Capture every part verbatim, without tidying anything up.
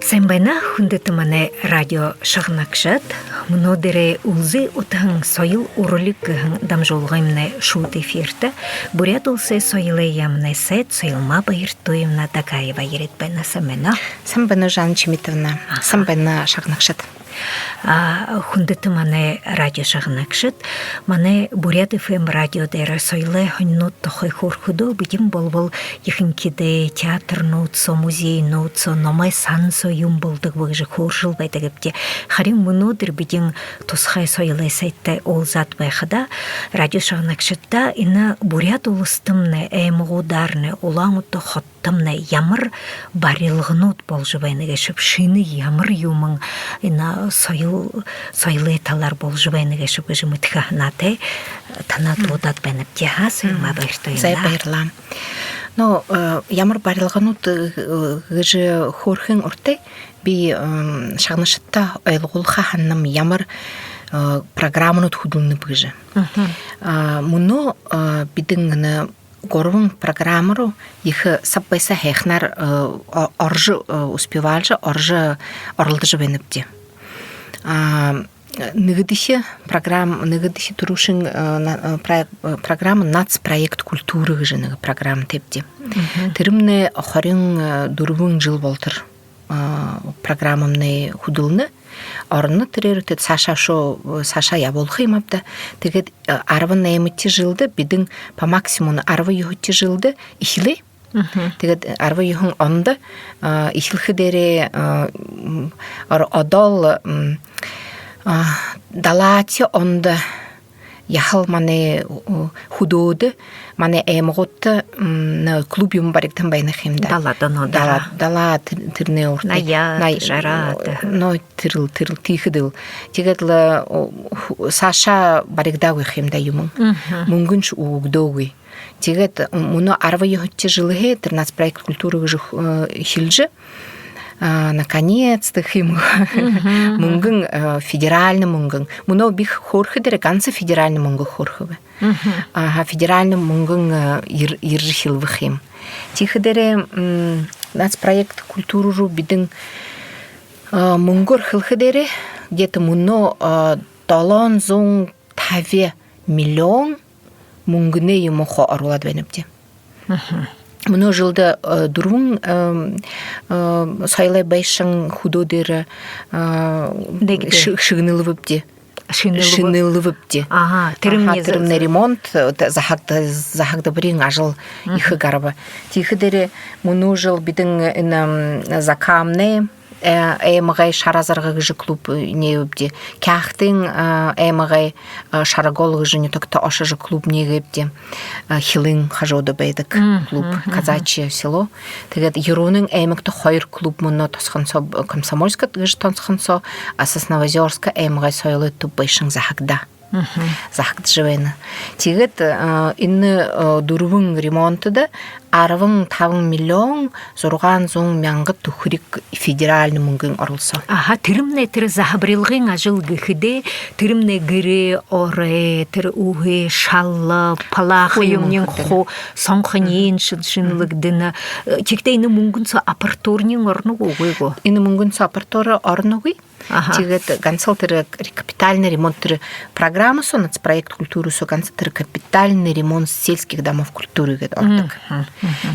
Сайн байна, хүндэтэ манай радио шагнагшад. Мүнөөдэрэй «Үлзы утаһан соёл уралиг» гэһэн дамжуулгымнай шууд эфиртэ Буряад Уласай соёлой яаманай сайд Соёлма Баяртуевна Дагаева ерээд байна. Сайн байна. Сайн байна, Жанна Чимитовна. Аха. Сайн байна, шагнагшад. А, хүндэтэ манай радио шагнагшад, манай Буряад ФМ радио дээрэ соёлой һонинууд тухай хөөрэхэдөө, бидэн болбол ехэнхидээ театрнууд соо, музейнүүд соо, номой сан соо юун болодог бэ гэжэ хөөрэжэл байдагбди. Харин мүнөөдэр бидэн тусхай соёлой сайдтай уулзаад байхадаа, радио шагнагшадта энэ Буряад Уластамнай аймагуудаарнай, Улаан-Үдэ хото томнай ямар барилганууд боложо байна гээшэб, шэнэ ямар юумэн энэ соёл, соёлой талаар боложо байна гээшэб гэжэ мэдэхэ һанаатай танаа дуудаад байнабди. Аха, Соёлма Баяртуевна. Зай, баярлаа. Но, э, ямар барилганууд, э, гэжэ хөөрэхын урда би, м, шагнагшадта ойлгуулха һананам, ямар, э, программанууд хүдэлнэб гэжэ. А, мүнөө, э, бидэн энэ гурбан программа руу ехэ саб байса һайханаар, э, о-, орожо, э, успевалжа, орожо, оролдожо байнабди. А, нэгэдэхи программа, нэгэдэхи түрүүшын, э, на-, э, про-, э, программа «Нацпроект культуры» гэжэ нэгэ программа табибди. Тэрэмнай хорин, э, дүрбэн жэл болотор а, программамнай хүдэлнэ. Ороно тэрээр, тээд саашаа үшөө, саашаа ябуулха юм ааб даа. Тиигээд, а, арбан наймадахи жэлдэ бидэн по максимуму, арбан юһэдэхи жэлдэ эхилээ. Тиигээд арбан юһэн ондо, а, эхилхэдээрээ, а, м, ор-, одоол, м, а, далаадахи ондо яһала манай, э, хүдөөдэ, манай аймагуудта, м, нэ-, клуб юумэн баригдаһан байна ха юм даа. Далаад оноо, далаад, далаад. Далаад, тэр-, тэрэнэй урда. Наяад, най-, жараад. Но тэрэл, тэрэл, тиихэдэл. Тиигээд лэ, о, ху-, саашаа баригдаагүй ха юм даа юумэн. Мүнгэншье үгэгдөөгүй. Тиигээд, м, мүнөө арбан юһэдэхи жэлһээ тэрэ «Нацпроект культуры» гэжэ, э, эхилжэ, а, наконец-то ха юм гү. Мүнгэн, э, федеральна мүнгэн. Мүнөө би хөөрэхэдээрээ ганса федеральна мүнгэн хөөрэхэб. Аха, федеральна мүнгэн, э, ер-, ержэ эхилбэ ха юм. Тиихэдээрээ, м, «Нацпроект культуры» руу бидэн, э, мүнгөөр хэлэхэдээрээ, где-то мүнөө, э, долоон зуун табин миллион мүнгэнэй юумэн хуу оруулаад байнабди. Мүнөө жэлдэ, э, дүрбэн, э, э, соёлой байшан хүдөөдээр, э, дэгдээ. Шэ-, шэнэлбэбди. Шэнэлбэ-, шэнэлбэбди. Аха, тэрэмнай, аха, за-, тэрэмнай за-, ремонт, э, та-, заһагда-, заһагдабариин ажал ехэ гараба. Тиихэдээрээ мүнөө жэл бидэн энэ, м, Закааминай, э, аймагай «Шара Зарга» гэжэ клуб, э, нээбэбди. Хяагтын, э, аймагай, э, «Шарагол» гэжэ нютагта ошожо клуб нээгээбди. Э, хилын хажууда байдаг клуб, казачье село. Тиигээд Яруунын аймагта хоёр клуб мүнөө тосхон соо, э, «Комсомольска» гэжэ тосхон соо, а Сосновоозёрска аймагай соёлой түб байшан заһагдаа. Заһагдажа байна. Тиигээд, э, энэ, э, дүрбэн ремонтдо арбан табан миллион зургаан зуун мянга түхэриг федеральна мүнгэн оролсоо. Аха, тэрэмнай тэрэ заһабарилгын ажал гэхэдэ, тэрэмнай гэрэй орой, тэрэ үһэ, шалла, палааха юумэн, юумэниинь хуу, сонхониинь шэн-, шэнэлэгдэнэ. Э, тиихэдээ энэ мүнгэн соо аппаратураниинь ороно гү, үгы гү? Энэ мүнгэн соо аппаратура ороногүй. Аха. Тиигээд гансал тэрэ капитальна ремонт, тэрэ программа соо, «Нацпроект культуры» соо гансал тэрэ капитальный ремонт сельских домов культуры гээд ородог.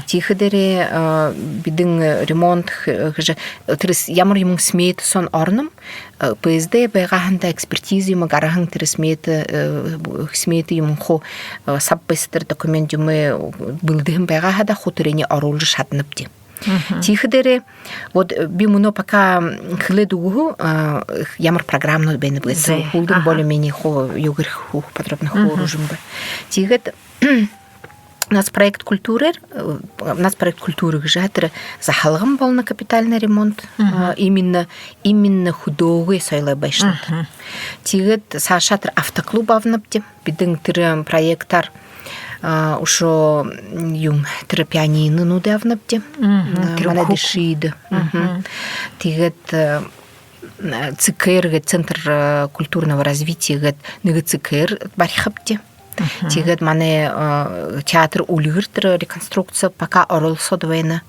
Тиихэдээрээ, э, бидэн ремонт х-, хэжэ, тэрэ с-, ямар юумэн смета соонь ороноб, э, ПСД байгаа һаань даа, экспертизэ юумэ гараһан, тэрэ смета, э, смета юумэн хуу, э, саб байса тэрэ документ юумэ бэлдэһэн байгаа һаа даа, хуу тэрэниие оруулжа шаданабди. Тиихэдээрээ, вот, э, би мүнөө пока, м, хэлээд үгэһүү, а, ямар программанууд байнаб гэһэн. Зай. Һүүлдэнь более-менее хуу юугээр хуу подробно хөөрэнэб. Тиигээд «Нацпроект культуры», э, «Нацпроект культуры» гэжэ тэрэ заһалган болоно, капитальный ремонт, а, именно, именно хүдөөгэй соёлой байшан. Тиигээд саашаа тэрэ автоклуб абанабди. Бидэн тэрэ проектээр, а, үшөө, м, юун, тэрэ пианинонуудые абанабди. Мгм. А, тэрэ манай хү-, ДШИ-дэ. Мгм. Тиигээд, э, ЦКР гээд, Центр, э, культурного развития гээд, нэгэ ЦКР барихабди. Мгм. Тиигээд манай, э, театр «Үльгэр» тэрэ реконструкци пока оролсоод байна.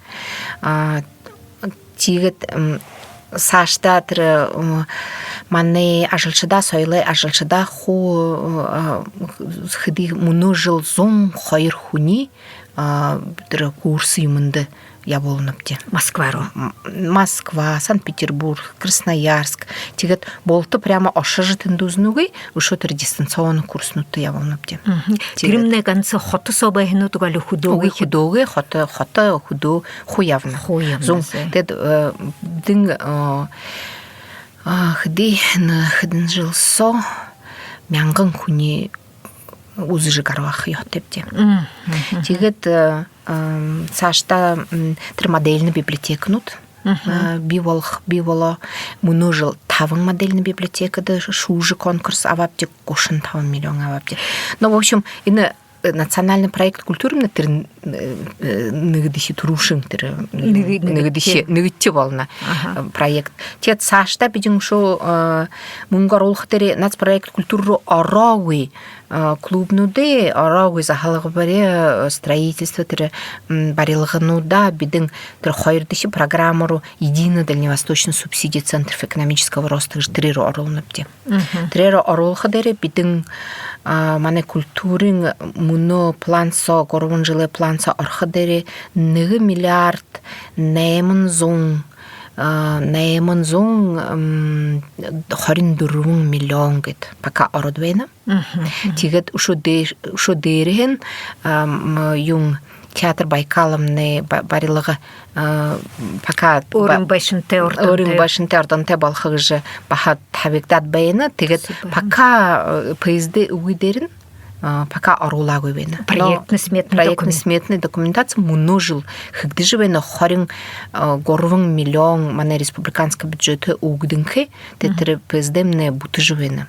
А, тиигээд, м, Саашадаа тэрэ, м, манай ажалшадаа, соёлой ажалшадаа хуу, э, хэды, мүнөө жэл зуун хоёр хүниие, а, тэрэ курс юумэндэ ябуулнабди. Москва руу? М, Москва, Санкт-Петербург, Красноярск. Тиигээд булта прямо ошожо тэндэ үзэнэгүй, үшөө тэрэ дистанционно курснуудта ябуулнабди. Тиигээд тэрэмнай ганса хото соо байһан гү, али хүдөөгэй? Үгы, хүдөөгэй, хото, хото хүдөө хуу ябана. Хуу ябана. Зуун. Тиигээд, э, бидэн, э, а, хэды, н-, хэдэн жэл соо мянган хүниие үзэжэ гаргаха ёһотойбди. Тиигээд, э, ам, саашадаа, м, тэрэ модельна библиотеканууд, э, бии болохо, бии болоо. Мүнөө жэл табан модельна библиотекада шүүжэ конкурс абаабди, гушан табан миллион абаабди. Ну, в общем, энэ, э, национальный проект культуры, тэрэ, э, э, нэгэдэхи, түрүүшын тэрэ, э, нэгэ-, нэгэдэхи, нэгэдэхи болоно, э, проект. Тиигээд саашадаа бидэн үшөө, э, мүнгэ оруулха дээрээ нацпроект культура руу ороогүй, э, клубнууды, ороогүй заһалга бари, э, строительство, тэрэ, м, барилгануудаа бидэн тэрэ хоёрдохи программа руу, Единый дальневосточный субсидий центров экономического роста гэжэ, тэрээгээр оруулнабди. Тэрээгээр оруулха дээрээ бидэн, а, манай культурын мүнөө план соо, гурбан жэлэй план соо орохо дээрээ нэгэ миллиард найман зуун, а, найман зуун, м, хорин дүрбэн миллион гээд пока ороод байна. Тиигээд үшөө дэ-, үшөө дээрэһээнь, ам, юун, театр Байкалнай ба-, барилга, а, пока ба-, өөрын байшантай, өөрын ордонтой, байшантай, ордонтой болохо гэжэ баһа табигдаад байна. Тиигээд пока, э, П С Д үгы дээрэнь, а, пока оруулаагүй байна. Но проектно-сметный документ, проектно-сметный документаци мүнөө жэл хэгдэжэ байна. Хорин, а, гурбан миллион манай республиканска бюджетһээ үгдэнхэй. Тэ-, тэрэ П С Д-мнай бүтэжэ байна.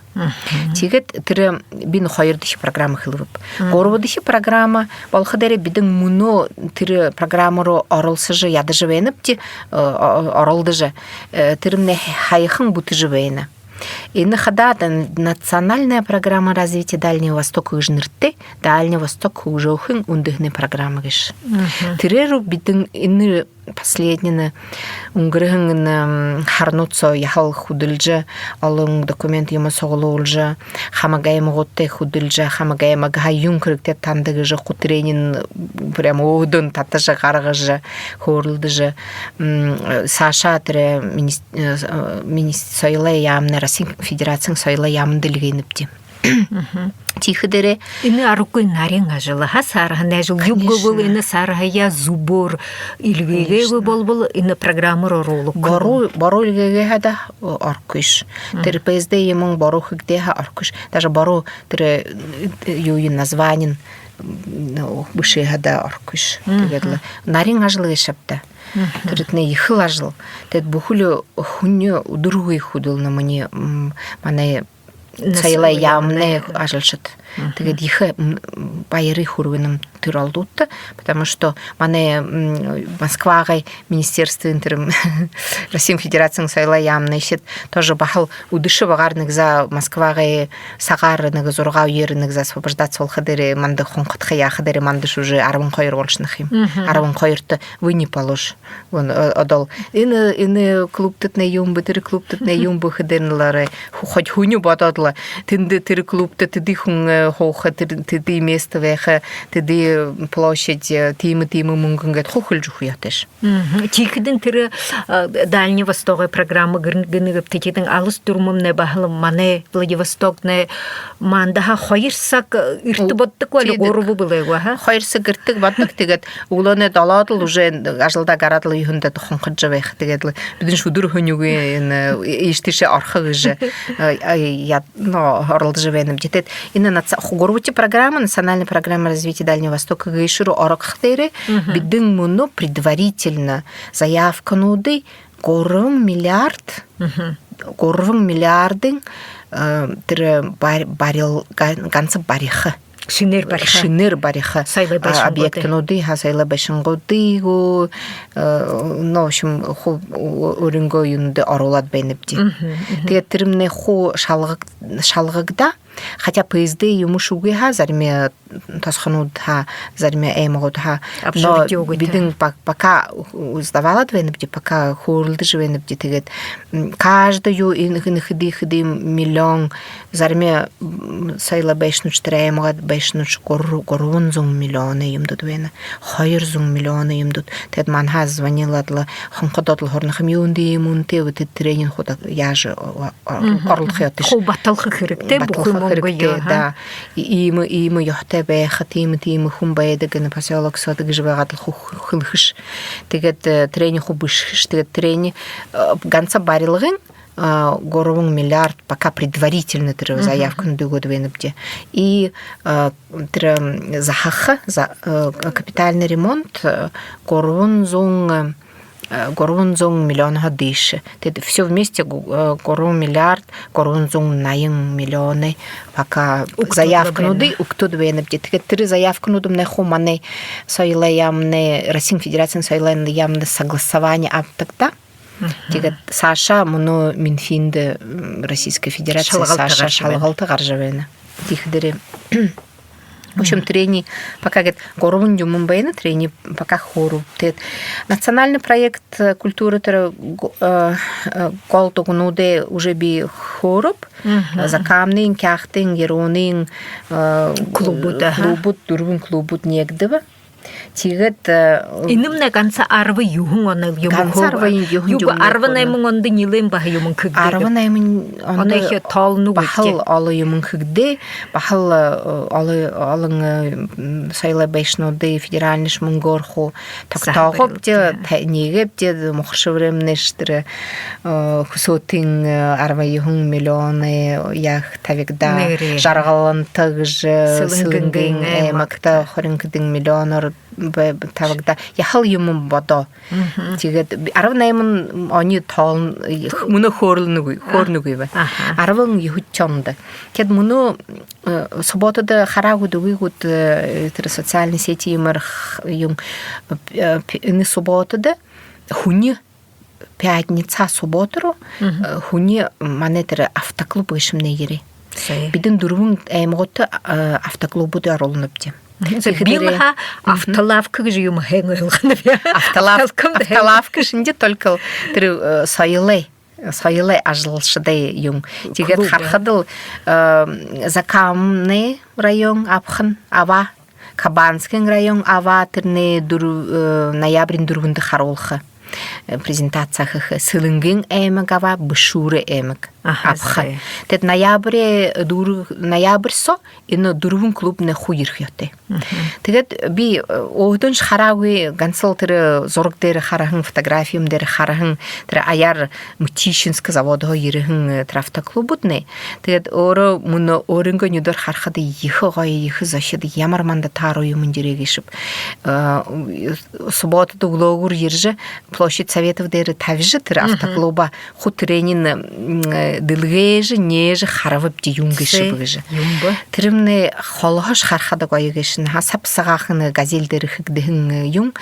Тиигээд тэрэ би энэ хоёрдохи программа хэлэбэб. Гурбадахи программа болохо дээрээ бидэн мүнөө тэрэ программа руу оролсожо ядажа байнабди, э, о-, оролдожо, э, тэрэмнай һаяхан бүтэжэ байна. Энэ хадаа даа национальная программа развития Дальнего Востока гэжэ нэрэтэй, Дальний Восток хүгжөөхын үндэһэнэй программа гэжэ. Тэрээгээр бидэн энэ последний, үнгэрһэн, м, һаранууд соо яһала хүдэлжэ, олон документ юумэ суглуулжа, хамаг аймагуудтай хүдэлжэ, хамаг аймагһаа юун хэрэгтэй танда гэжэ хуу тэрээниие прямо өөһэдөө татажа, гаргажа, хөөрэлдэжэ, м, саашаа тэрэ минис-, э, минис-, соёлой яаманай, Россиин Федерациин соёлой яаманда эльгээнэбди. Тиихэдээрээ энэ аргагүй нарин ажал, ха, саарһанай ажал. Юуб гэбэл, энэ саарһаяа зүбөөр эльгээгээгүй болбол, энэ программа руу оруулхагүй. Боруу, боруу эльгээгээ хадаа орохогүйш. Тэрэ П С Д юумэн боруу хэгдээ һаа орохогүйш. Даже боруу тэрэ, э, юуень, названиень, ну, бэшээ хадаа орохогүйш. Тиигээд лэ нарин ажал гээшэ ааб даа. Тэрэтнай ехэл ажал. Тиигээд бүхэли һүни үдэргүй хүдэлнэ манай, м, манай соёлой яаманай ажалшад. Тиигээд ехэ, м, баяр хүргэнэм тэрэ ондоодто, потому что манай, м, Москвагай министерствын тэрэ, м, Россиин Федерациин соёлой яаманайшад тоже баһал үдэшэ багаар нэгэ заа Москвагай сагаар нэгэ зургаа үеэр нэгэ заа освобождаться болохо дээрээ, манда хонходохо яаха дээрээ, манда уже арбан хоёр болошоно ха юм. Арбан хоёрто вы не положь. Вон, э, одоол энэ, энэ клубтатнай юун бэ, тэрэ клубтатнай юун бэ гэхэдэнь лэ, ху-, хоть һүни бодоод лэ, тэндэ тэрэ клубта тэды хүн, э, һууха, тэрэ, тэды место байха, тэды площадь, э, тиимэ, тиимэ мүнгэн гээд хуу хэлэжэ үгэхэ ёһотойш. Тиихэдэнь тэрэ, э, Дальний Востогой программа гэр-, гэнэ гээбта, тиихэдэнь алас дүрмэмнай баһал манай Владивостокнай мандаһаа хоёр саг, э, эртэ боддог гү, али гурба бэлэй гү, ха? Хоёр саг эртэ боддог, тиигээд үглөөнэй долоодол уже ажалдаа гараад лэ юундэ хонходожо байха. Тиигээд лэ бидэншье үдэр һүнигүй энэ иишэ тиишээ орохо гэжэ, э, э, яа-, но, оролдожо байнабди. Тиигээд энэ нац-, ху-, гурбадахи программа, национальная программа развития Дальнего Востока гээшэ руу орохо дээрээ бидэн мүнөө предварительно заявкануудые гурбан миллиард, гурбан миллиардын, э, тэрэ бар-, барил-, ган-, ганса бариха. Шэнээр бариха. Шэнээр бариха. Соёлой, а, байшангуудые, объектнуудые, ха, соёлой байшангуудые гү, э, ну, в общем, хуу, ө-, өөрынгөө юундэ оруулаад байнабди. Тиигээд тэрэмнай хуу шалгаг-, шалгагдаа. Хотя П С Д юумэшье үгы һаа, заримань тосхонуудһаа, зарим аймагуудһаа. Но бидэн пока сдаваад байнабди, пока хөөрэлдэжэ байнабди. Тиигээд каждый юу, энэ хэды, хэды миллион, зарим соёлой байшангууд, тэрэ аймагай байшангууд гур-, гурбан зуун миллионой юумэнүүд байна. Хоёр зуун миллионой юумэнүүд. Тиигээд манһаа звонилаад лэ, хонходоод лэ һурнаха юм: юундэ иимэ үнэтэй бэ, тэдэ тэрэниие хуу яажа оролдохо ёһотойш. Хуу баталха хэрэгтэй, бүхы мүнгэ. Да. Иимэ, иимэ ёһотой байха, тиимэ, тиимэ хүн байдаг энэ посёлок соо гэжэ байгаад лэ хуу хэлэхэш. Тиигээд тэрэниие хуу бэшэхэш. Тиигээд тэрэниие ганса барилгын гурбан миллиард пока предварительно тэрэ заявкануудые үгөөд байнабди. И тэрэ заһаха, капитальный ремонт гурбан зуун, гурбан зуун миллионһоо дээшэ. Тиигээд всё вместе гурбан миллиард гурбан зуун наян миллионой пока заявкануудые үгтөөд байнабди. Тиигээд тэрэ заявкануудымнай хуу манай соёлой яаманай, Россиин Федерациин соёлой яаманай согласование абтагдаа. Тиигээд саашаа мүнөө Минфиндэ, Российской Федерациин саашаа шалгалта гаража байна. Тиихэдээ, в общем, тэрэниие пока гээд гурбан юумэн байна, тэрэниие пока хөөрөөб. Тиигээд национальный проект культуры тэрэ гол дугануудые уже би хөөрөөб. Закаамнай, Хяагтын, Яруунын клубууд, дүрбэн клубууд нээгдэбэ. Тиигээд энэмнай ганса арбан юһэн оной юумэн. Ганса арбан юһэн оной. Арбан найман ондо нилээн баһа юумэн хэгдээ. Арбан найман ондо баһал олон юумэн хэгдээ. Баһал олон, олон соёлой байшангуудые федеральнайш мүнгөөр хуу тогтоогообди, нээгээбди. Мухар-Шэбэрэмнайш тэрэ Хүсөөтын арбан юһэн миллионой яг табигдаа. Жаргаланта гэжэ Сэлэнгын аймагта хорин хэдэн миллионоор табигдаа. Ехэл юумэн бодоо. Тиигээд арбан найман оной тоолоно, мүнөө хөөрэлнэгүй, хөөрэнэгүй бэ. Арбан юһэдэхи ондо. Тиигээд мүнөө субботада хараа гүт, үгы гүт, тэрэ социальный сети юумээр юм, энэ субботада һүни, пятница, суббота руу һүни манай тэрэ автоклуб гээшэмнай ерээ. Бидэн дүрбэн аймагуудта автоклубуудые оруулнабди. Тиихэдээ би лэ һаа автолавка гэжэ юумэ һайн ойлгоноб. Автолавка, автолавка шэнги только тэрэ соёлой, соёлой ажалшадай юм. Тиигээд харахадал, Закаамнай район абаха, абаа, Кабанскын район абаа, тэрэнээ дүр-, ноябриин дүрбэндэ харуулха, презентаци хэхэ. Сэлэнгын аймаг абаа, Бэшүүрэй аймаг абаха. Тиигээд ноябрь, дүр-, ноябрь соо энэ дүрбэн клубнай хуу ерэхэ ёһотой. Тиигээд би өөһэдөөшье хараагүй, гансал тэрэ зураг дээрэ хараһан, фотографи юумэн дээрэ хараһан, тэрэ аяар Мытищинск заводһоо ерэһэн тэрэ автоклубууднай. Тиигээд өөрөө мүнөө өөрынгөө нюдөөр харахада ехэ гоё, ехэ зохид, ямар манда тааруу юумэн ерээ гээшэб. Субботада үглөөгүүр ерэжэ, площадь Советов дээрэ табижа, тэрэ автоклубаа хуу тэрэниие дэлгээжэ, нээжэ харабабди, юун гээшэб гэжэ. Юун бэ? Тэрэмнай холоһоошье харахада гоё гээшэ. Һаа, саб сагаахан, газель дээрэ хэгдэһэн юм,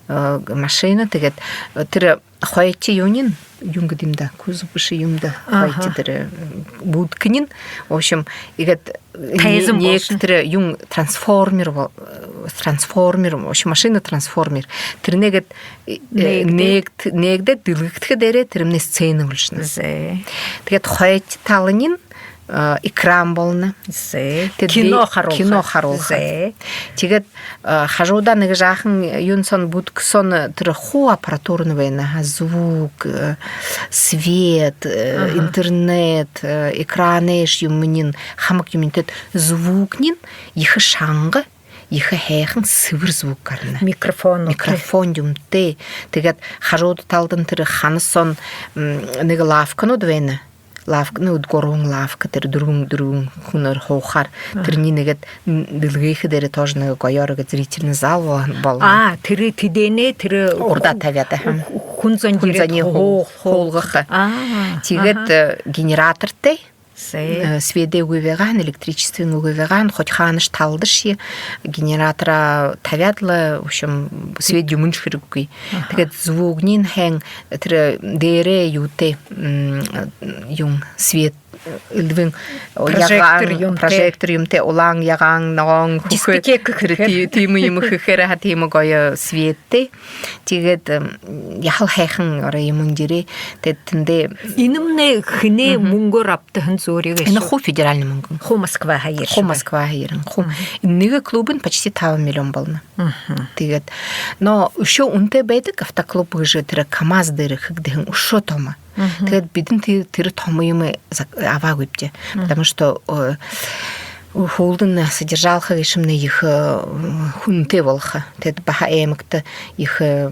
машина. Тиигээд тэрэ хойто юуниинь, юун гэдэг юм даа, кузов бэшэ юм даа, хойто тэрэ, будканиинь, в общем, иигээд тайзан болоһон. Тэрэ юун, трансформер бол-, трансформер, в общем, машина-трансформер. Тэрэнээ иигээд нээгдээд, дэлгэгдэхэ дээрээ тэрэмнай сцена болошоно. Тиигээд хойто таланиинь экран болоно. Тиигээд кино харуулха. Кино харуулха. Тиигээд хажуудаа нэгэ жаахан юун соонь, будка соонь тэрэ хуу аппаратурань байна. Звук, свет, интернет, экранайш юумэниинь, хамаг юумэниинь. Тиигээд звукниинь ехэ шанга, ехэ һайхан сэбэр звук гарана. Микрофон. Микрофон юумэтэй. Тиигээд хажуудаа талдань тэрэ хана соонь нэгэ лавканууд байна. Лавка, ну, гурбан лавка, тэрэ дүрбэн, дүрбэн хүнөөр һуухаар. Тэрэниие иигээд дэлгээхэ дээрээ тоже нэгэ гоёор иигээд зрительный зал бол-, болоно. А, тэрэ тэдэнээ, тэрэ урдаа табяад, хүн зон ерээд һуулгаха. Тиигээд генератортай. Сведэй үгы байгаа һаань, электричествын үгы байгаа һаань, хоть хаанашье талдашье генератораа табяад лэ, в общем, свет юумэншье хэрэггүй. Тиигээд звукниинь һайн, тэрэ дээрээ юутэй, юун, свет элдэбын прожектор юумтэй, улаан, ягаан, ногоон, хүхэ, дискотека хэхээр, тиимэ юумэ хэхээр, ха, тиимэ гоё светтэй. Тиигээд яһала һайхан орой юумэн ерээ. Тиигээд тэндээ... Энэмнай хэнэй мүнгөөр абтаһан зөөри гээшэб? Энэ хуу федеральна мүнгэн. Хуу Москваһаа ерээ. Хуу Москваһаа ерээ. Хуу. Нэгэ клубынь почти табан миллион болоно. Тиигээд, но үшөө үнэтэй байдаг автоклуб гэжэ, тэрэ КамАЗ дээрэ хэгдэһэн, үшөө томо. Тиигээд бидэн тэрэ, тэрэ томо юумэ абаагүйбди. Потому что һүүлдэнь содержалка гээшэмнай ехэ хүнтэй болохо. Тиигээд баһа аймагта ехэ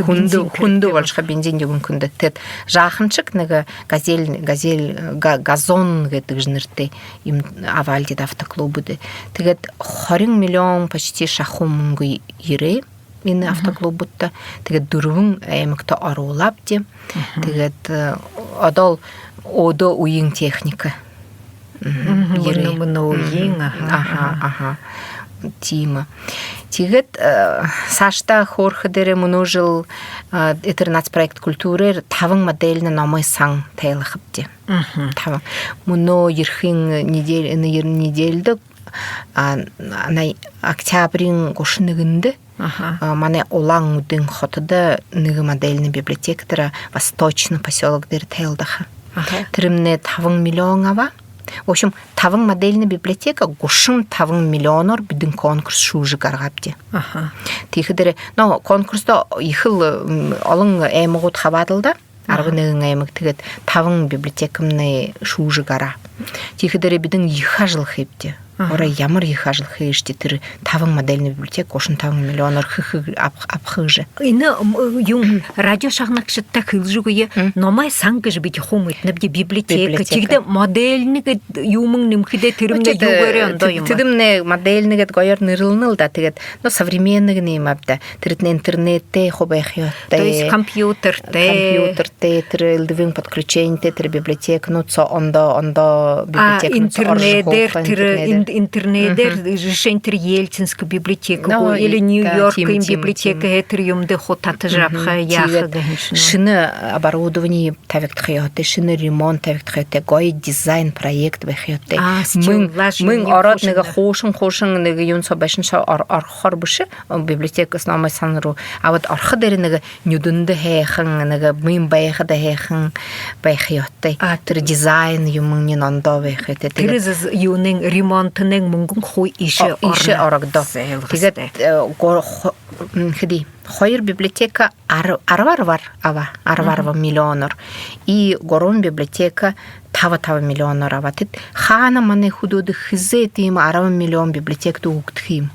хүндэ, хүндэ болошохо, бензин юумэн хүндэ. Тиигээд жааханшаг нэгэ газель, газель, газон гэдэг нэрэтэй юм абаалди даа автоклубда. Тиигээд хорин миллион почти шахуу мүнгэ ерээ энэ автоклубта. Тиигээд дүрбэн аймагта оруулаабди. Тиигээд одоол өөдөө үеын техника ерээ. Мүнөө, мүнөө үеын, аха, аха. Тиимэ. Тиигээд саашадаа хөөрэхэдээрээ, мүнөө жэл тэрэ нацпроект культураар табан модельна номой сан тайлахабди. Табан. Мүнөө ерэхын недель, энэ ерэһэн неделидэ, ноя-, октябриин гушан нэгэндэ манай Улаан-Үдын хотодо нэгэ модельна библиотека, тэрэ Восточный посёлок дээрэ тайлдаха. Тэрэмнай табан миллион абаа. В общем, табан модельна библиотека гушан табан миллионоор бидэн конкурс шүүжэ гаргаабди. Тиихэдээрээ, но конкурсдо ехэл олон аймагууд хабаадалдаа. Арбан нэгэн аймаг, тиигээд табан библиотекамнай шүүжэ гараа. Тиихэдээрээ бидэн ехэ ажал хэбди. Орой ямар ехэ ажал хэжэ, тэрэ табан модельна библиотека гушан табан миллионоор хэхэ, аб-, абаха гэжэ. Энэ юун, радио шагнагшадта хэлэжэ үгыт, номой сан гэжэ бидэ хуу мэдэнэбди библиотека. Тиихэдээ модельна гээд юумэн нэмэхэдээ, тэрэмнай юугээрээ ондоо юм бэ? Тэдэмнай модельна гээд гоёор нэрлэнэл даа, тиигээд, но современный гэнэ юм ааб даа. Тэрэтнай интернеттэй хуу байха ёһотой. То есть компьютертэй. Компьютертэй, тэрэ элдэбын подключенитэй, тэрэ библиотеканууд соо ондоо, ондоо библиотеканууд соо орожо һууха, интернедээр, тэрэ интернедээр. Ин-, интернедээр, жэшээнь, тэрэ Ельцинская библиотека гү, или Нью-Йоркын библиотека, тэрэ юумэндэ хуу татажа абаха, яаха гэһэн шэнэ. Шэнэ оборудование табигдаха ёһотой, шэнэ ремонт табигдаха ёһотой, гоё дизайн проект байха ёһотой. Мэн, мэн ороод нэгэ хуушан, хуушан нэгэ юун соо, байшан соо ор-, орохоор бэшэ, библиотека с номой сан руу. А вот орходоороо нэгэ нюдэндэ һайхан, нэгэ мэн байхада һайхан байха ёһотой. Тэрэ дизайн юумэниинь ондоо байха ёһотой. Тэрэ юунэй, ремонтнай мүнгэн хуу иишээ орогдоо. Тиигээд хэды, хоёр библиотека ар-, арба-арбаар абаа, арба-арба миллионоор. И гурбан библиотека таба-таба миллионоор абаа. Тиигээд хаана манай хүдөөдэ хэзээ тиимэ арбан миллион библиотекада үгтэхэ юм?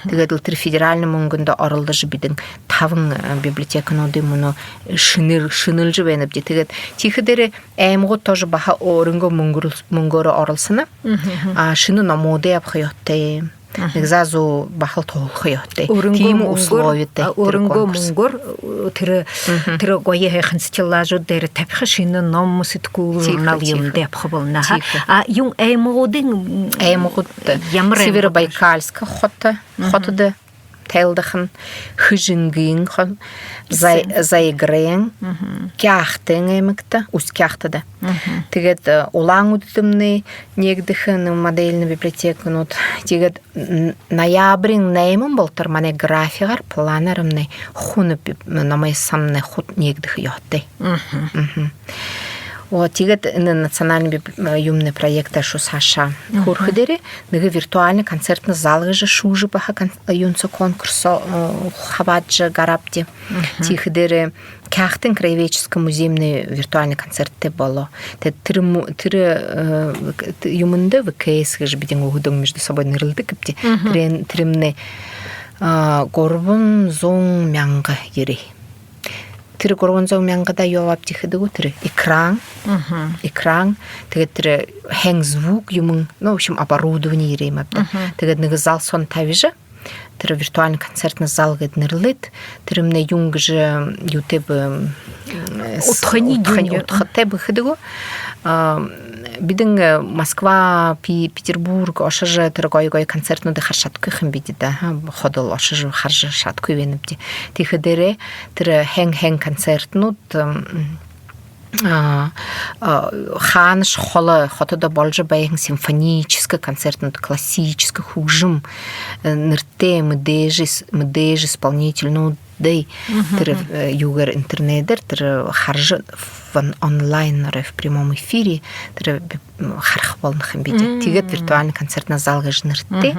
Тиигээд лэ тэрэ федеральна мүнгэндэ оролдожо бидэн табан библиотекануудые мүнөө шэнэл-, шэнэлжэ байнабди. Тиигээд тиихэдээрээ аймагууд тоже баһа өөрынгөө мүнгөөр-, мүнгөөрөө оролсоно. А шэнэ номуудые абаха ёһотой. Нэгэ заа зуу баһал туһалха ёһотой. Тиимэ условитай. Өөрынгөө мүнгөөр тэрэ, тэрэ гоё һайхан стеллажууд дээрэ табиха, шэнэ ном, Сэтгүүл журнал юумэндэ абаха болоно. А юун, аймагуудынь? Аймагууд ямар аймагууд? Северобайкальска хото, хотодо тайлдаха, Хэжэнгын хото, Зай-, Зайгарын, Кяхтын аймагта, Усть-Кяхтада. Тиигээд Улаан-Үдэдэмнай нээгдэхэ модельна библиотеканууд. Тиигээд ноябриин найман болотор манай графикаар, планаармнай хуу биб-, номой саннай хуу нээгдэхэ ёһотой. О, тиигээд энэ национальна биб-, юумэнэй проект үшөө саашаа хөөрэхэдээрээ, нэгэ виртуальна концертнэ зал гэжэ шүүжэ баһа кон-, юун соо, конкурс соо хабаадажа гараабди. Тиихэдээрээ Кяхтын краеведческэ музеймнай виртуальна концерттэй болоо. Тиигээд тэрэ му-, тэрэ юумэндэ, ВКС гэжэ бидэн өөһэдөө между собой нэрлэдэг гээбди. Тэрэн, тэрэмнай гурбан зуун мянга ерээ. Тэрэ гурбан зуун мянгада юу абаабди гэхэдэ гү, тэрэ экран. Экран. Тиигээд тэрэ һайн звук юумэн, ну, в общем, оборудование ерээ юм ааб даа. Тиигээд нэгэ зал соонь табижа, тэрэ виртуальна концертнэ зал гээд нэрлээд, тэрэмнай юун гэжэ, юутэй бэ, удхань, удхань, удхатай бэ гэхэдэ гү. Бидэн Москва, Пи-, Петербург ошожо, тэрэ гоё-гоё концертнүүдые хаража шадахагүй юм бидэ даа. Ходол ошожо хаража шадахагүй байнабди. Тиихэдээрээ тэрэ һайн-һайн концертнүүд а, а, хаанашье холо хотодо болжо байһан симфоническа концертнүүд, классическа, хүгжэм, э, нэрэтэй мэдээжэ, мэдээжэ исполнительнүүдые тэрэ, э, юугээр, интернедээр тэрэ хаража, в он-, онлайнаар, в прямом эфире тэрэ би-, м, хараха болоно ха юм бидэ. Тиигээд виртуальна концертна зал гэжэ нэрэтэй.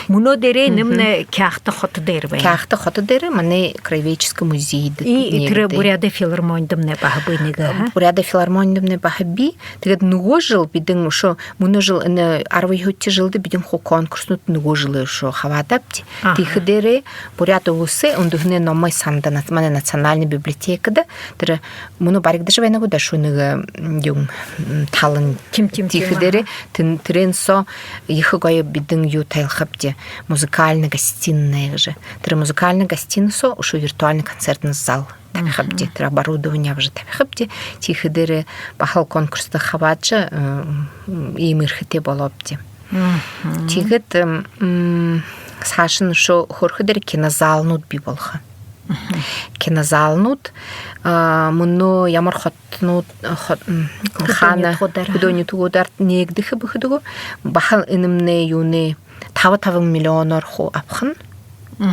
Мүнөө дээрээ энэмнай Кяхта хото дээрэ байна. Кяхта хото дээрэ манай краеведческэ музейдэ. И, и тэрэ Буряадай филармонидамнай баһа бии нэгэ, аха? Буряадай филармонидамнай баһа бии. Тиигээд нүгөө жэл бидэн үшөө, мүнөө жэл, энэ арбан юһэдэхи жэлдэ бидэн хуу конкурснууд нүгөө жэлээ үшөө хабаадаабди. Тиихэдээрээ Буряад Уласай үндэһэнэй номой санда, нац-, манай национальна библиотекада тэрэ мүнөө баригдажа байна гү даа, шү нэгэ, м, юун, м, талань. Тиимэ, тиимэ, тиимэ. Тиихэдээрээ тэн-, тэрээн соо ехэ гоё бидэн юу тайлхабди, музыкальна гостиная гэжэ. Тэрэ музыкальна гостиная соо үшөө виртуальна концертна зал табихабди. Тэрэ оборудование абажа табихабди. Тиихэдээрээ баһал конкурста хабаадажа, м, иимэ эрхэтэй болообди. Тиигээд, м, саашань үшөө хөөрэхэдээрээ кинозалнууд бии болохо. Кинозалнууд, а, мүнөө ямар хотонууд, хот-, м, хаана, хүдөө нютагуудаар, хүдөө нютагуудаар нээгдэхэ бэ гэхэдэ гү, баһал энэмнай юунэй, таба-табан миллионоор хуу абаха.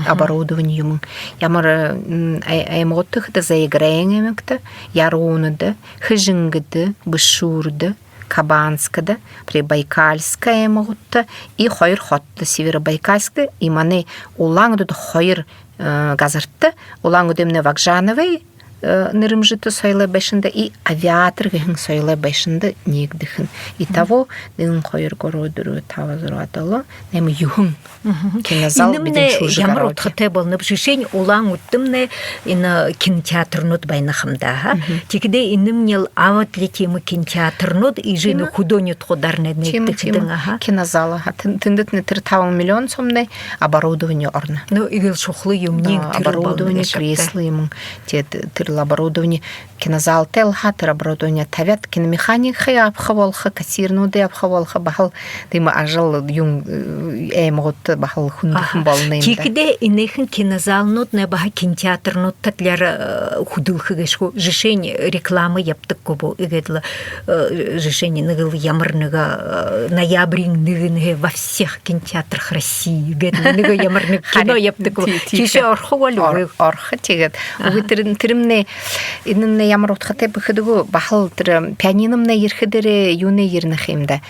Оборудование юумэн. Ямар, м, ай-, аймагуудта гэхэдэ, Загарайн аймагта, Яруунада, Хэжэнгэдэ, Бэшүүрдэ, Кабанскада, Прибайкальска аймагуудта, и хоёр хотодо, Северобайкальскада и манай Улаан-Үдэдэ хоёр, э, газарта, Улаан-Үдэмнай Вагжановай, э, нэрэмжэтэ соёлой байшанда и Авиатор гэһэн соёлой байшанда нээгдэхэнь. Итого нэгэн, хоёр, гурба, дүрбэ, таба, зургаа, долоо, найма, юһэн кинозал бидэн шүүжэ гараабди. Ямар удхатай болоноб? Жэшээнь, Улаан-Үдэдэмнай энэ кинотеатрнууд байна ха юм даа, аха? Тиихэдээ энэмнай лэ абаад лэ тиимэ кинотеатрнууд, иигэжэ энэ хүдөө нютагуудаарнай нээгдэхэдэнь, аха. Кинозал, аха. Тэн-, тэндэтнай тэрэ табан миллион соомнай оборудование ороно. Ну, эгээл шухала юумэниинь тэрэл болоно гээшэ ааб даа. Оборудование, кресло юумэн, тиигээд тэрэл оборудование. Кинозалтай лэ ха, тэрэ оборудование табяад, киномеханикые абаха болохо, кассирнуудые абаха болохо, баһал тиимэ ажал юун, э, аймагуудта баһал хүндэхэн болоно юм даа. Тиихэдээ энэхэн кинозалнууднай баһа кинотеатрнуудта тэлээр, э, хүдэлхэ гээшэ гү, жэшээнь, реклама ябадаг гү, иигээд лэ, э, жэшээнь, нэгэл ямар нэгэ, э, ноябриин нэгэнһээ во всех кинотеатрах России гээд лэ нэгэ ямар нэгэ кино ябадаг гү, тиишээ орохо гү, али үгы? Орохо, тиигээд. Үгы, тэрэ, тэрэмнай, энэмнай ямар удхатай бэ гэхэдэ гү, баһал тэрэ пианиномнай ерэхэдээрээ юунэй ерэнэ ха юм даа.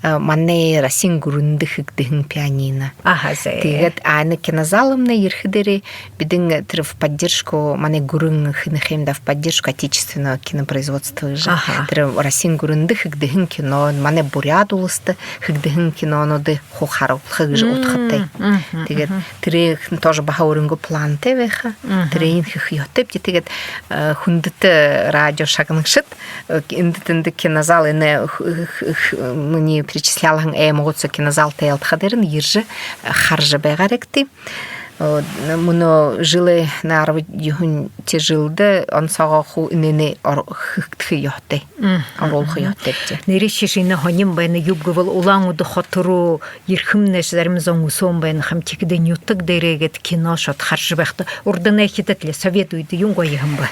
Э, манай Россиин гүрэндэ хэгдэһэн пианино. Аха, зэ. Тиигээд, а, энэ кинозалнай ерэхэдээрээ бидэн тэрэ в поддержку, манай гүрэн хэнэ ха юм даа, в поддержку отечественного кинопроизводства гэжэ. Аха. Тэрэ Россиин гүрэндэ хэгдэһэн кино, манай Буряад Уласта хэгдэһэн кинонуудые хуу харуулха гэжэ удхатай. Тиигээд тэрэ тоже баһа өөрынгөө плантай байха. Тэрэниие хэхэ ёһотойбди. Тиигээд, э, хүндэтэ радио шагнагшад, э, эндэ тэндэ кинозал, энэ х-, х-, х-, минии перечисляла һэн аймагууд соо кинозал тайлдахадаарнь, ерэжэ, э, хаража байгаарайгты. Э, мүнөө жэлэй, на, арбан юһэдэхи жэлдэ онсоогоо хуу энээнэй ор-, хэгдэхэ ёһотой. Оруулха ёһотойбди. Нээрээшье шэнэ һонин байна, юуб гэбэл Улаан-Үдэ хото руу ерэхэмнайшье зарим зон үсөөн байна ха юм, тиихэдэ нютаг дээрээ гээд кино шууд хаража байхада, урданайхидад лэ, совет үедэ юун гоё һэм бэ.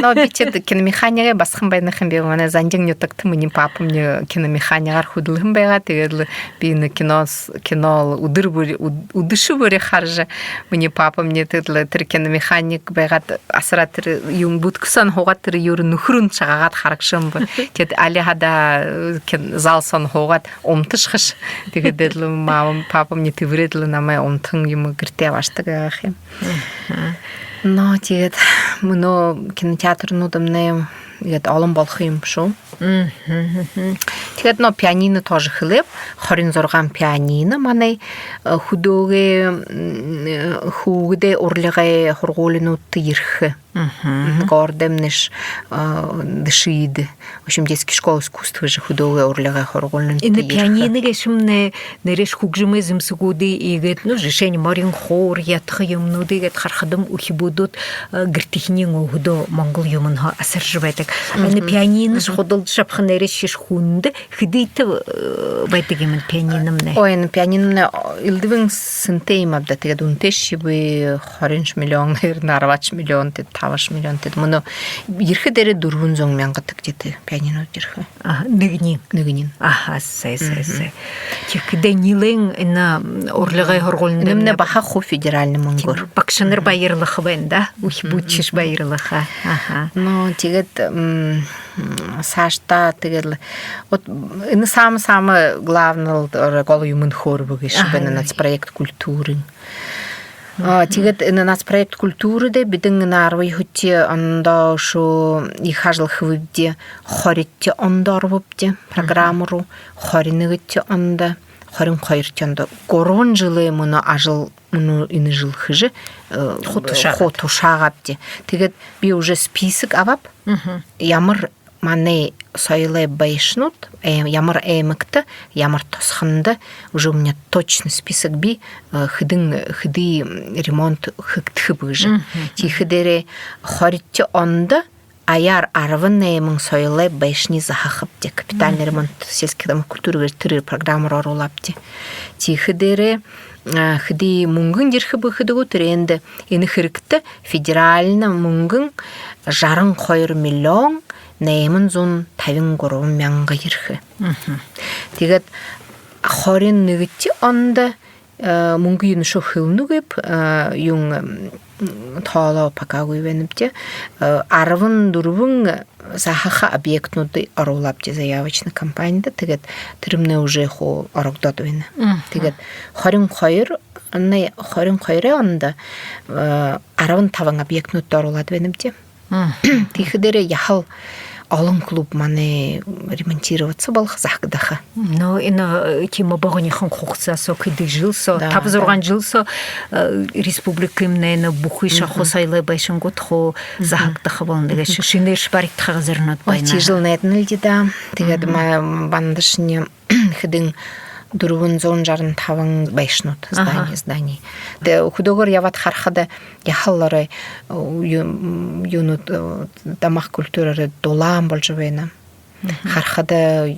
Но би тэдэ киномеханикые басаган байна ха юм, би манай Зандиин нютагта минии папамни киномеханигаар хүдэлһэн байгаа. Тиигээд лэ би энэ кино с-, кино лэ үдэр бүри, үд-, үдэшэ бүри хаража, минии папамни тэдэл тэрэ киномеханик байгаад, асараа тэрэ юун, будка соо һуугаад, тэрэ юрэ нүхэрынь шагаагаад харагша юм бэ. Тиигээд али хадаа, э, кин-, зал соо һуугаад, унташахаш. Тиигээд лэ мамам, папамни тэбэрээд лэ намайе унтаһан юумэ гэртээ абаашадаг байгаа ха юм. Но тиигээд мүнөө кинотеатрнууднай иигээд олон болохо юм шуу. Тиигээд но пианино тоже хэлээб, хорин зургаан пианино манай, э, хүдөөгэй, м, э, хүүгэдэй уралигай һургуулинуудта ерэхэ. Городоймнайшье, э, ДШИ-дэ, в общем, детский школа искусств гэжэ хүдөөгэй уралигай һургуулинуудта ерэхэ. Энэ пианино гээшэмнай нээрээшье хүгжэмэй зэмсэгүүдые иигээд, ну, жэшээнь, морин хуур, ятаха юумэнүүдые иигээд харахадам, үхибүүдүүд, э, гэртэхинь өөһэдөө монгол юумэнһээ асаржа байдаг. Энэ пианиношье худалдажа абаха нээрээшье хүндэ. Хэдытэй байдаг юм пианиномнай? Ой, энэ пианиномнай элдэбын сэнтэй юм ааб даа. Тиигээд үнэтэйшье бии, хориншье миллион, наверно, арбаашье миллион, тиигээд табаашье миллион, тиигээд мүнөө ерэхэдээрээ дүрбэн зуун мянга тиигээд пианинууд ерэхэ. Аха, нэгэнэй. Нэгэнэй. Аха, сай, сай, сай. Тиихэдээ нилээн энэ урлагай һургуулиин дээрэ баһа хуу федеральна мүнгөөр. Багшанар баярлаха байна даа. Үхибүүдшье баярлаха. Аха. Но тиигээд саашадаа тиигээд лэ вот энэ самое-самое главное лэ, гол юумэн хөөрэбэ гээшэ байна, нацпроект культурын. Тиигээд энэ нацпроект культурада бидэ энэ арбан юһэдэхи ондо үшөө ехэ ажал хэбэбди, хоридохи ондо оробобди программа руу, хорин нэгэдэхи ондо, хорин хоёрдохи ондо. Гурбан жэлэй мүнөө ажал, мүнөө энэ жэл хэжэ, хуу тушаагаабди. Тиигээд би уже список абааб. Ямар манай соёлой байшангууд, ямар аймагта, ямар тосхондо, уже у меня точно список бии, хэдэн, хэды ремонт хэгдэхэб гэжэ. Тиихэдээрээ хоридохи ондо аяар арбан найман соёлой байшаниие заһахабди. Капитальный ремонт сельских домов культуры гэжэ тэрэ программа руу оруулаабди. Тиихэдээрээ хэды мүнгэн ерэхэб гэхэдэ гү, тэрээндэ энэ хэрэгтэ федеральна мүнгэн жаран хоёр миллион найман зуун табин гурбан мянга ерэхэ. Тиигээд хорин нэгэдэхи ондо мүнгэ юуншье хэлэнэгүйб, юун, тоолоо пока үгы байнабди. Арбан дүрбэн заһаха объектнуудые оруулаабди заявочный кампанида. Тиигээд тэрэмнай уже хуу орогдоод байна. Тиигээд хорин хоёр, хорин хоёрой ондо арбан табан объектнуудые оруулаад байнабди. Тиихэдээрээ яһала олон клуб манай ремонтироваться болохо, заһагдаха. Но энэ тиимэ богонихон хугасаа соо, хэды жэл соо, таба-зургаан жэл соо республикамнай энэ бүхы шахуу соёлой байшангууд хуу заһагдаха болоно гээшэ. Шэнээр баригдаха газарнууд байна. Тиижэл найданал даа. Тиигээд мандашни хэдэн, дүрбэн зуун жаран табан байшангууд, здани, здани. Тиигээд хүдөөгөөр ябаад харахада, яһала орой юунууд, домах культуры дулаан болжо байна. Харахада,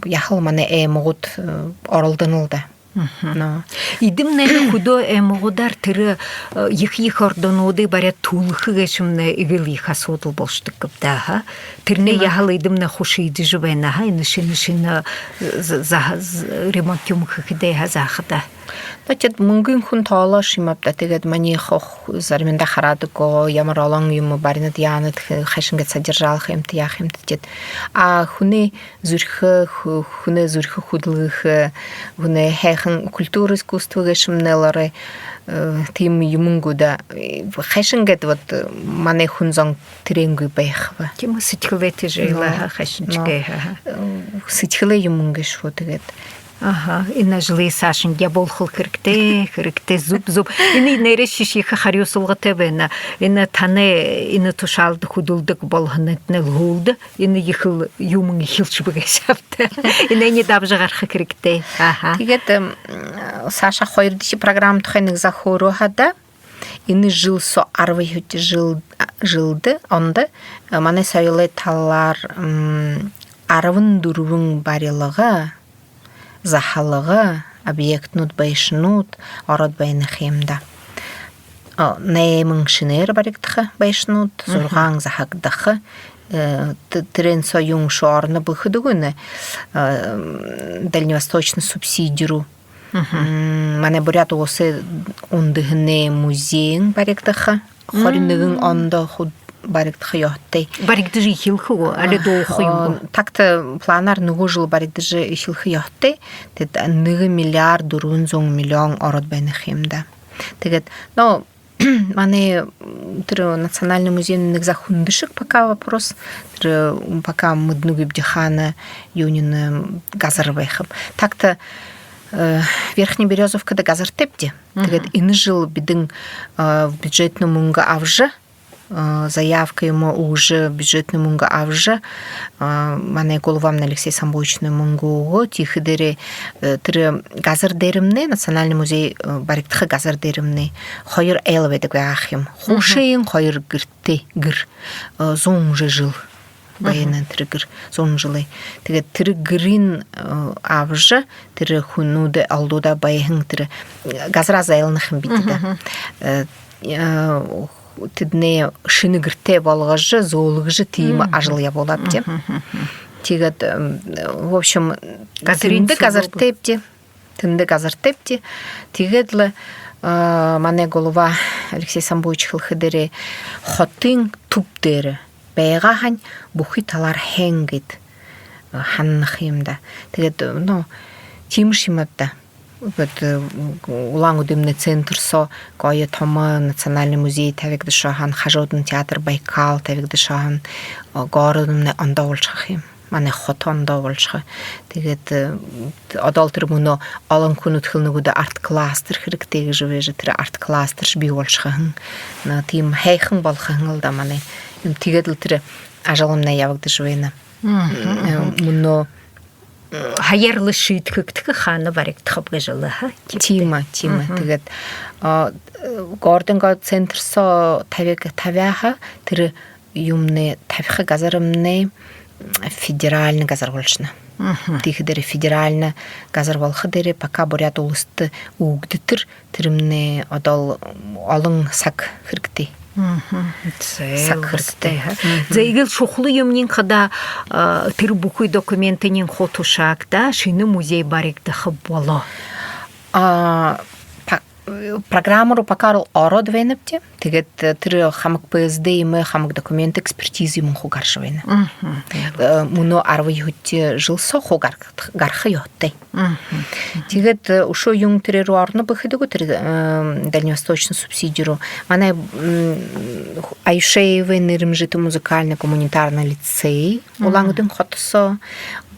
яһала манай аймагууд оролдоно л даа. Но эдэмнай хүдөө аймагуудаар тэрэ ехэ-ехэ ордонуудые баряад түлэхэ гээшэмнай эгээл ехэ асуудал болошодог гээб даа, ха. Тэрэнээ яһала эдэмнай хуу шиидэжэ байна, ха. Энэ шэнэ-шэнэ ремонт юумэ хэхэдээ, ха, заһахадаа. Значит, мүнгэн хүн тоолоошье юм ааб даа. Тиигээд манай хуу заримдаа хараад үгөө, ямар олон юумэ баринат, яанат, хайшан гээд содержалха юмта, яаха юмта гээд. А хүнэй зүрхэ, хүнэй зүрхэ хүдэлгэхэ, хүнэй һайхан культура, искусство гээшэмнай лэ орой, тиимэ юумэн гү даа. Хайшан гээд вот манай хүн зон тэрээнгүй байха бэ. Тиимэ, сэдьхэлээ тэжээлээ, ха, хайшан гээд, ха. Сэдьхэлэй юумэн гээшэ хуу тиигээд. Аха, энэ ажалые саашань ябуулха хэрэгтэй, хэрэгтэй, зүб, зүб. Энэ нээрээшье ехэ харюусалгатай байна. Энэ танай энэ тушаалда хүдэлдэг болоһонтнай һүүлдэ энэ ехэл юумэн эхилшэбэ гээшэ ааб даа. Энээниие дабажа гараха хэрэгтэй. Аха. Тиигээд саашаа хоёрдохи программа тухай нэгэ заа хөөрөө һаа даа. Энэ жэл соо, арбан юһэдэхи жэл, жэлдэ, ондо манай соёлой талаар арбан дүрбэн барилга, заһалга, объектнууд, байшангууд ороод байна ха юм даа. Найман шэнээр баригдаха байшангууд, зургаан заһагдаха. Тэрээн соо юуншье орно бэ гэхэдэ гү, энэ дальневосточный субсидия руу. Манай Буряад Уласай үндэһэнэй музейн баригдаха. Хорин нэгэн ондо хуу баригдаха ёһотой. Баригдажа эхилхэ гү, али дууха юм гү? Так-то планаар нүгөө жэл баригдажа эхилхэ ёһотой. Тиигээд нэгэ миллиард дүрбэн зуун миллион ороод байна ха юм даа. Тиигээд, но манай тэрэ национальный музейнь нэгэ заа хүндэшэг пока вопрос. Тэрэ пока мэдэнэгүйбди хаана юунэй газар байхаб. Так-то Верхняя Берёзовкада газартайбди. Тиигээд энэ жэл бидэн бюджетнэ мүнгэ абажа, заявка юумэ үгэжэ, бюджетнэ мүнгэ абажа, манай главамнай Алексей Самбуевичнай мүнгэ үгөө. Тиихэдээрээ тэрэ газар дээрэмнай, национальный музей баригдаха газар дээрэмнай хоёр айл байдаг байгаа ха юм. Хуушан хоёр гэртэй гэр, зуун уже жэл. байна, тэрэ гэр зуун жэлэй. Тиигээд тэрэ гэрынь абажа, тэрэ хүнүүдээ, олдуудаа байһан тэрэ газараа зайлана ха юм бидэ даа. Тэдэнээ шэнэ гэртэй болгожо, зөөлгэжэ, тиимэ ажал ябуулаабди. Тиигээд, в общем, газарынь, тэндэ газартайбди. Тэндэ газартайбди. Тиигээд лэ манай глава Алексей Самбуевич хэлэхэ дээрээ, хотын түб дээрэ байгаа һаань, бүхы талаар һайн гээд һанана ха юм даа. Тиигээд, ну, тиимэшье юм ааб даа. Гээд, Улаан-Үдэмнай центр соо гоё томо национальный музей табигдашоо һаань, хажуудань театр Байкал табигдашоо һаань, городомнай ондоо болошохо юм. Манай хото ондоо болошохо. Тиигээд одоол тэрэ мүнөө олон хүнүүд хэлэнэ гү даа, арт-кластер хэрэгтэй гэжэ байжа, тэрэ арт-кластершье бии болошохо һэн. Тиимэ һайхан болохо һэн лэ даа манай. Тиигээд лэ тэрэ ажалнай ябагдажа байна. Мүнөө һаяар лэ шиидхэгдэхэ, хаана баригдахаб гэжэ лэ, ха? Тиимэ, тиимэ. Тиигээд городойнгоо центр соо табиха, табяа һаа, тэрэ юумэнэй, табиха газарнай федеральна газар болошоно. Тиихэ дээрээ федеральна газар болохо дээрээ пока Буряад Уласта үгдэтэр, тэрэмнай одоол олон саг хэрэгтэй. Саг хэрэгтэй. За, иигээл шухала юумэниинь хадаа тэрэ бүхы документыень хуу тушаагдаа, шэнэ музей баригдаха болоо. Программа руу пока ороод байнабди. Тиигээд тэрэ хамаг ПСД юумэ, хамаг документ, экспертиза юумэн хуу гаража байна. Мүнөө арбан юһэдэхи жэл соо хуу гараха, гараха ёһотой. Тиигээд үшөө юун тэрэ руу орноб гэхэдэ гү, тэрэ дальневосточно субсиди руу. Манай Аюшеевай нэрэмжэтэ музыкальный гуманитарный лицей Улаан-Үдын хото соо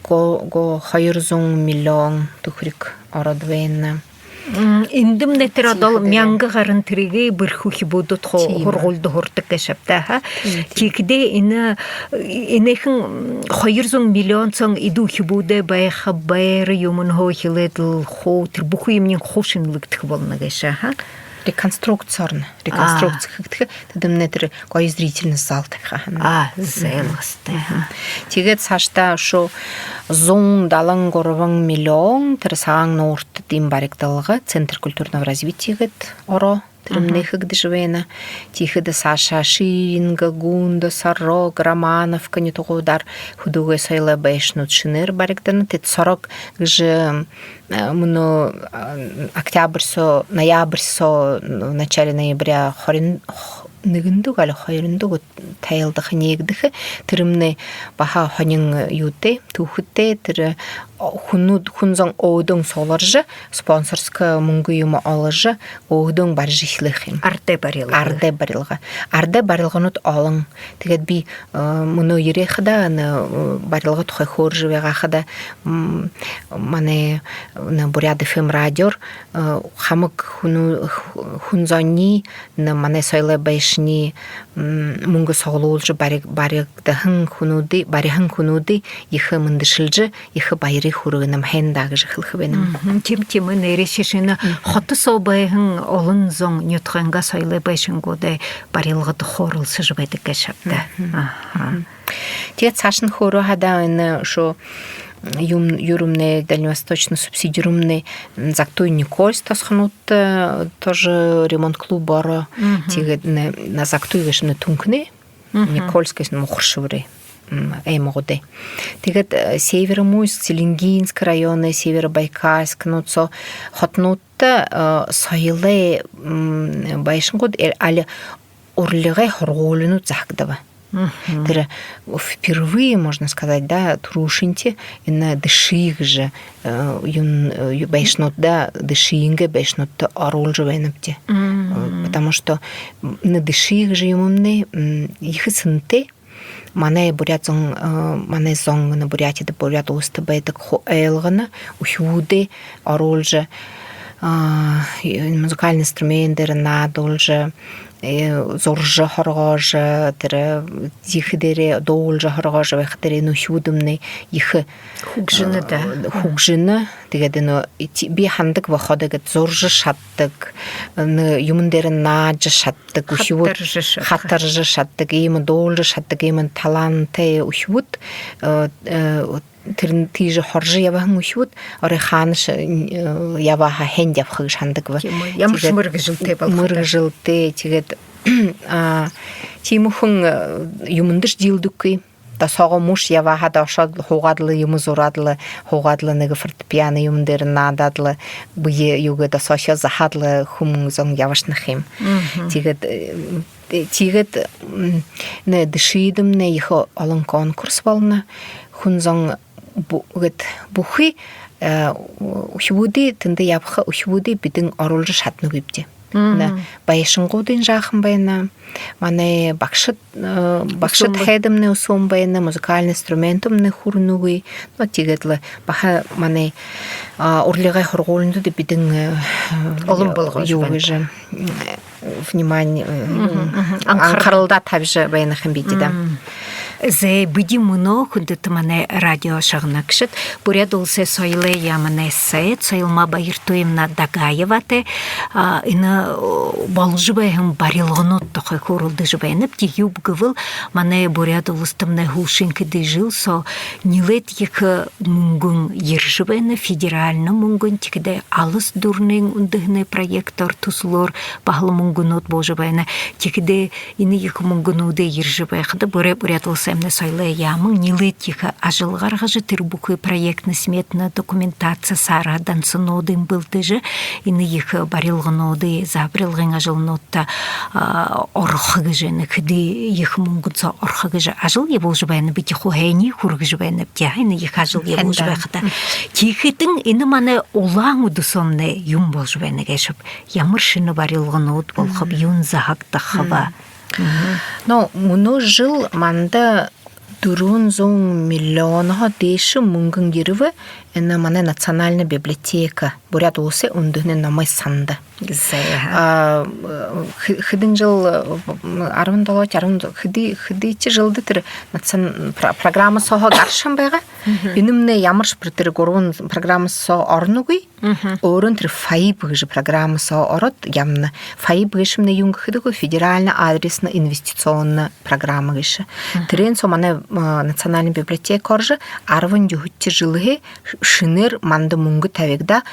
гоо, гоо хоёр зуун миллион түхэриг ороод байна. Эндэмнай тэрэ одоол мянга гаран тэрээгээ бэрхэ үхибүүдтэ хуу һургуулида һурдаг гээшэ ааб даа, ха? Тиихэдээ энэ, энэхэн хоёр зуун миллион соонь эдэ үхибүүдэй байха байра юумэнһээ эхилээд лэ хуу, тэрэ бүхы юумэниинь хуу шэнэлэгдэхэ болоно гээшэ, ха? Реконструкци орно. Реконструкци хэгдэхэ. Тэдэмнай тэрэ гоё зрительный зал табиха һэн. А, зайлгатай. Тиигээд саашадаа үшөө зуун далан гурбан миллион тэрэ Сагаан-Нуурта иимэ баригдалга, Центр культурного развития гээд ороо, тэрэмнай хэгдэжэ байна. Тиихэдэ саашаа Ширинга, Гунда, Сорог, Романовка нютагуудаар хүдөөгэй соёлой байшангууд шэнээр баригдана. Тэдэ Сорог гэжэ мүнөө октябрь соо, ноябрь соо, в начале ноября хорин нэгэндэ гү, али хоёрдо гү тайлдаха, нээгдэхэ. Тэрэмнай баһа һонин юутэй, түүхэтэй, тэрэ хүнүүд, хүн зон өөһэдөө сугларжа, спонсорско мүнгэ юумэ оложо, өөһэдөө барижа эхилхэ юм. Арадай барилга. Арадай барилга. Арадай барилганууд олон. Тиигээд би мүнөө ерэхэдээ, энэ барилга тухай хөөрэжэ байгаадаа, манай энэ Буряад ФМ радиор хамаг хүнүү-, хүн зониие, энэ манай соёлой байшаниие мүнгэ суглуулжа бари-, баригдаһан хүнүүдые, бариһан хүнүүдые ехэ мэндэшэлжэ, ехэ баяр хүргэнэм һэн даа гэжэ хэлэхэ байнам. Тиимэ, тиимэ, нээрээшье шэнэ хото соо байһан олон зон нютагайнгаа соёлой байшангуудай барилгада хөөрэлдэжэ байдаг гээшэ ааб даа. Тиигээд саашань хөөрөө һаа даа, энэ үшөө юумэ, юрэмнай, дальневосточно субсиди юрэмнай, Загтуй, Никольск тосхонуудта тоже ремонт клуб ороо. Тиигээд на, на Загтуй гээшэмнай Түнхэнэй, Никольск гээшэмнай Мухаршэбэрэй, аймагуудай. Тиигээд Северомуйск, Селенгинск районой, Северобайкальскнууд соо хотонуудта соёлой байшангууд, али уралигай һургуулинууд заһагдаба. Тэрэ впервые, можно сказать, да, түрүүшынхиеэ энэ ДШИ гэжэ юун, байшангуудаа, ДШИ-гэй байшангуудта оруулжа байнабди. Потому что энэ ДШИ гэжэ юумэмнай ехэ сэнтэй. Манай буряад зон, манай зон энэ Бурятида, Буряад Уласта байдаг хуу ойлгоно, үхибүүдээ оруулжа, музыкальный инструмент дээрэ наадуулжа, э, зуража һургажа, тэрэ ехэ дээрээ дуулажа һургажа байха дээрээ энэ үхибүүднай ехэ хүгжэнэ даа. Хүгжэнэ. Тиигээд энэ ти-, би һанадаг байхада гээд зуража шададаг, энэ юумэн дээрэ наадажа шададаг үхибүүд, хатаржа шададаг. Хатаржа шададаг, иимэ дуулажа шададаг, иимэ талантатай үхибүүд, э, э, тэрэнь тиижэ һуража ябаһан үхибүүд, орой хаанашье, э, ябаха, һайн ябаха гэжэ һанадаг бэ. Тиимэ, ямаршье тиигээд мэргэжэлтэй болохо даа. Мэргэжэлтэй, тиигээд, а, тиимэ хүн, э, юумэндэшье диилдэхэгүй. Досоогоо мүшөө ябаха даа, ошоод һуугаад лэ, юумэ зураад лэ, һуугаад лэ нэгэ фортепиано юумэн дээрэ наадаад лэ, бэе юугээ досоошье заһаад лэ, хүн зон ябашана ха юм. Тиигээд, э, тиигээд, м, нэ, дэшэдэмнай ехэ олон конкурс болоно. Хүн зон бү-, гээд бүхы, э, үхибүүдые, тэндэ ябаха үхибүүдые бидэн оруулжа шаданагүйбди. Нэ, байшангуудынь жаахан байна. Манай багшад, э, багшад һайдамнай үсөөн байна, музыкальна инструментмнай хүрэнэгүй. Но, тиигээд лэ баһа манай, а, уралигай һургуулинуудые бидэн, э, олон болгожо юу байна гэжэ, м, внимание, э, анхар-, анхаралда табижа байна ха юм бидэ даа. Зэ, бидэ мүнөө, хүндэтэ манай радио шагнагшад, Буряад Уласай соёлой яаманай сайд Соёлма Баяртуевна Дагаеватай, а, энэ, э, боложо байһан барилганууд тухай хөөрэлдэжэ байнабди. Юуб гэбэл, манай Буряад Уластамнай һүүлшын хэды жэл соо нилээд ехэ, э, мүнгэн ерэжэ байна, федеральна мүнгэн, тиихэдээ Алас Дурнын үндэһэнэй проектоор, түсэлөөр баһал мүнгэнүүд буужа байна. Тиихэдээ энэ ехэ мүнгэнүүдэй ерэжэ байхада, Буря-, Буряад Уласаймнай соёлой яаман нилээд ехэ ажал гаргажа, тэрэ бүхы проектно-сметна документаци, саарһа дансануудынь бэлдэжэ, энэ ехэ барилгануудые, забарилгын ажалнуудта, а, орохо гэжэ, энэ хэды ехэ мүнгэн соо орохо гэжэ ажал ябуулжа байна. Бидэ хуу һайниие хүргэжэ байнабди, энэ ехэ ажал ябуулжа байхада. Тиихэдэнь энэ манай Улаан-Үдэ соомнай юун боложо байна гээшэб? Ямар шэнэ барилганууд болохоб, юун заһагдаха бэ? Но мүнөө жэл манда дүрбэн зуун миллионһоо дээшэ мүнгэн ерэбэ, энэ манай национальна библиотека, Буряад Уласай үндэһэнэй номой санда. Зэ, аха. А, хэ-, хэдэн жэл, арбан долоо, арбан, хэды, хэдышье жэлдэ тэрэ национ-, про-, программа сооһоо гараһан байгаа. Энэмнай ямаршье бүри тэрэ гурбан программа соо ороногүй. Өөрөө тэрэ ФАИП гэжэ программа соо ороод ябана. ФАИП гээшэмнай юун гэхэдэ, федеральна адресна инвестиционна программа гээшэ. Тэрээн соо манай, а, национальна библиотека орожо, арбан юһэдэхи жэлһээ шэнээр манда мүнгэ табигдаа,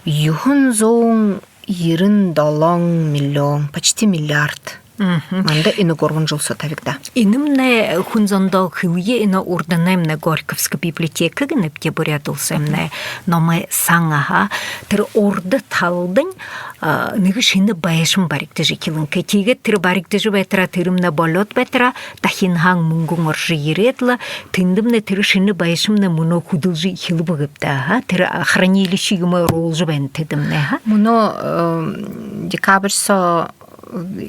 юһэн зуун ерэн долоон миллион, почти миллиард. Манда энэ гурбан жэл соо табигдаа. Энэмнай хүн зондо хэлэе, энэ урданаймнай Горьковска библиотека гэнэбди, Буряад Уласаймнай номой сан, аха. Тэрэ урда талдань, а, нэгэ шэнэ байшан баригдажа эхилэнхэй. Тиигээд тэрэ баригдажа байтараа, тэрэмнай болёод байтараа, дахинһаа мүнгэн орожо ерээд лэ, тэндэмнай тэрэ шэнэ байшамнай мүнөө хүдэлжэ эхилбэ гээбди даа, аха. Тэрэ хранилище юумэ оруулжа байна тэдэмнай, аха. Мүнөө, э, декабрь соо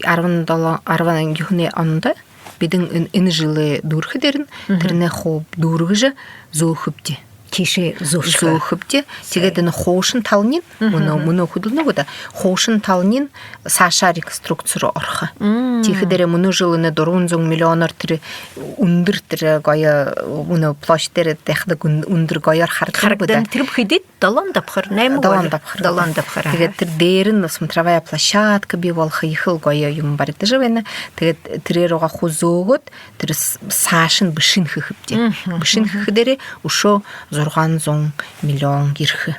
арбан долоо, арбан юһэнэй ондо бидэн эн-, энэ жэлээ дүүрэхэ дээрэнь, тэрэнээ хуу дүүргэжэ зөөхэбди. Тиишээ зөөшхөө. Зөөхэбди. Тиигээд энэ хуушан талань, мүнөө, мүнөө хүдэлнэ гү даа, хуушан талань саашаа реконструкци руу орохо. Тиихэ дээрээ мүнөө жэл энэ дүрбэн зуун миллионоор тэрэ үндэр, тэрэ гоё, мүнөө площадь дээрэ байхада үн-, үндэр гоёор харагдана гү даа. Харагдана. Тэрэ бүхы хэды? Долоон дабхар, найман гол. Долоон дабхар. Долоон дабхар, аха. Тиигээд тэрэ дээрэнь смотровая площадка бии болохо, ехэл гоё юумэн баригдажа байна. Тиигээд тэрээр угаа хуу зөөгөөд, тэрэ с-, саашань бэшэһэн хэхэбди. Бэшэһэн хэхэ дээрээ үшөө зургаан зуун миллион ерэхэ.